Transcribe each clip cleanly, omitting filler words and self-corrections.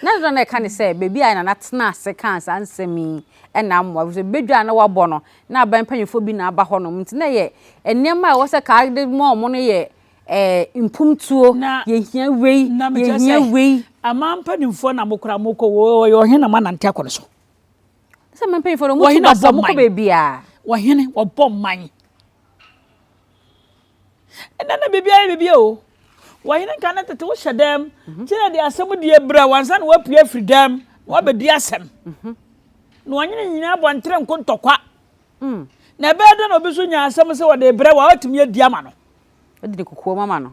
Na dodoɔ no ɛka ne sɛ baabi a Nana tena ase kaa saa nsɛm yi na mmoa, efisɛ badwa a na wabɔ no, na aban mpanyinfoɔ bi na aba hɔnom, nti na ɛyɛ nneɛma a ɛwɔ sɛ kaa de ma wɔn no yɛ ɛɛ mpomtuo, yɛhia wei, yɛhia wei. Aman mpanimfoɔ na mo koraa mokɔ, wɔyɛ ɔhene na moanante akɔ no so. Sɛ aman mpanyinfoɔ no, wɔn tu basa, wɔn kɔ baabiara. Ɔhene, wɔbɔ man. Ɛnɛ na biribiara yɛ biribi o. Wɔhene nka ne tete wohyɛ dɛm kyerɛ de asɛm di abira wansa na wapue afiri dɛm na wabɛdi asɛm. Na ɔnyene nyinaa bɔ ntere nko ntɔkwa. Na ɛbɛyɛ dɛ na obi nso nya asɛm sɛ wɔde brɛ wa watumi adi ama no. Wode ne kukuo ama no.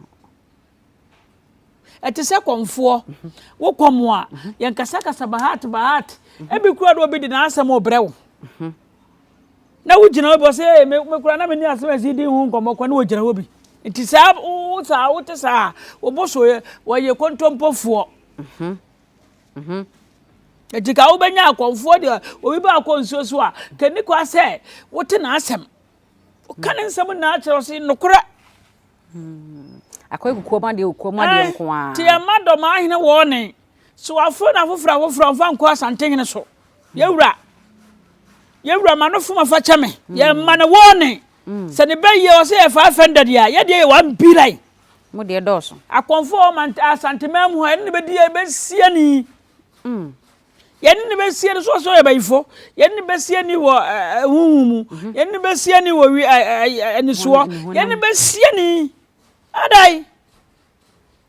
Ɛte sɛ kɔmfoɔ. Wo kɔm a, yɛnkasakasa bahat bahat. Ebi kura de obi de n'asɛm rebrɛ wo. Na wogyina hɔ bi ɔsɛ ee me me kura na me ne asɛm a ɛsi di ho nkɔmmɔ kɔ na wɔgyina hɔ bi. Nti saa wo saa wote saa wo bo so yɛ wɔyɛ kontompofoɔ. Nti ka wobɛnya akɔmfoɔ deɛ obi ba akɔ nsuo so a kani kwa sɛ wote n'asɛm. Woka ne nsɛm nyinaa kyerɛ ɔse nokorɛ. Akɔyɛ kukuo mu adeɛ kukuo mu adeɛ nko ara. Nti ɛma dɔm ahene wɔ ne so aforo na afoforɔ afoforɔ mfa nkɔ Asantehene so. Yɛwura yɛwura ma no fom afa kyɛ me. Yɛma no wɔ ne sɛ ne bɛ yie ɔsɛ yɛ 500 a yɛdeɛ yɛ 1 billion. Mo deɛ dɔɔso. Akɔmfo wɔ Asanteman mu hɔ ɛne ne bɛdi yɛ bɛsie ni. Yɛne no bɛsi ani so ɔsɛ ɔyɛ bayifo. Yɛne no bɛsi ani wɔ huhu mu. Mhm. Yɛne no bɛsi ani wɔ wi anisoɔ. Yɛne no bɛsi ani. Adai.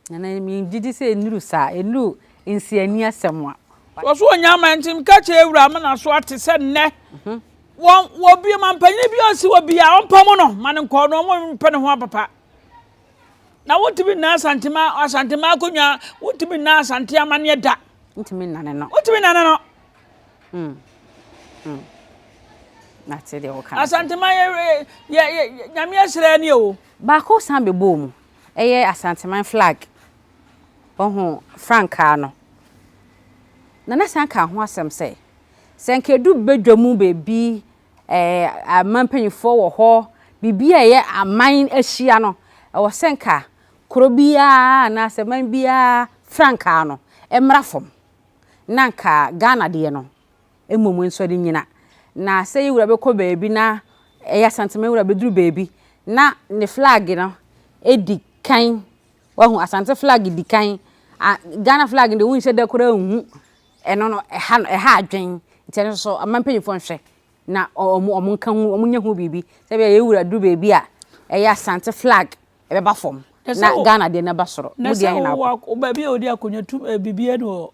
Nana mi gyidi sɛ enuru saa enuru nsiani asɛm a. Wɔso ɔnya ama nti mka kyerɛ ewura ama na so ate sɛ nnɛ. Mhm. Wɔn wɔ bi ma mpanyin bi ɔsi wɔ bi a ɔmpam no ma no nkɔ no ɔmo mpɛ ne ho apapa. Na wontumi nna Asantema Asantema akonnwa wontumi nna Asante amanneɛ da. Wontumi nnane no. Wontumi nnane no. Mm. Mm. Nate deɛ woka. Asantema yɛ yɛ yɛ nyame ahyira ni o. Baako san bɛbɔɔ mu. Ɛyɛ Asanteman flag. Ɔho frankaa no. Nana san kaa ho asɛm sɛ, sɛ nka edu badwa mu baabi ɛɛ aman mpanyinfoɔ wɔ hɔ, biribi a ɛyɛ aman ahyia no, ɛwɔ sɛ nka kuro biara anaasɛ man biara frankaa no mmra fam na nka Ghana deɛ no mmom nso de nyina. Na sɛ yɛ wura bɛkɔ baabi na ɛyɛ Asanteman wura bɛduru baabi na ne flag no di kan, wahu Asante flag di kan, Ghana flag deɛ wonhyɛ da koraa nhu ɛno no ɛha no ɛha adwen nti ɛno nso aman mpanyinfoɔ nhwɛ na wɔn wɔn nka ho wɔn nyɛ ho biribi sɛ bɛyɛ yɛ wura duru baabi a ɛyɛ Asante flag ɛbɛba fam na Ghana deɛ no ba soro mo deɛ na akɔ. Baabi a ɔdi akonnwa tu biribi ɛni hɔ.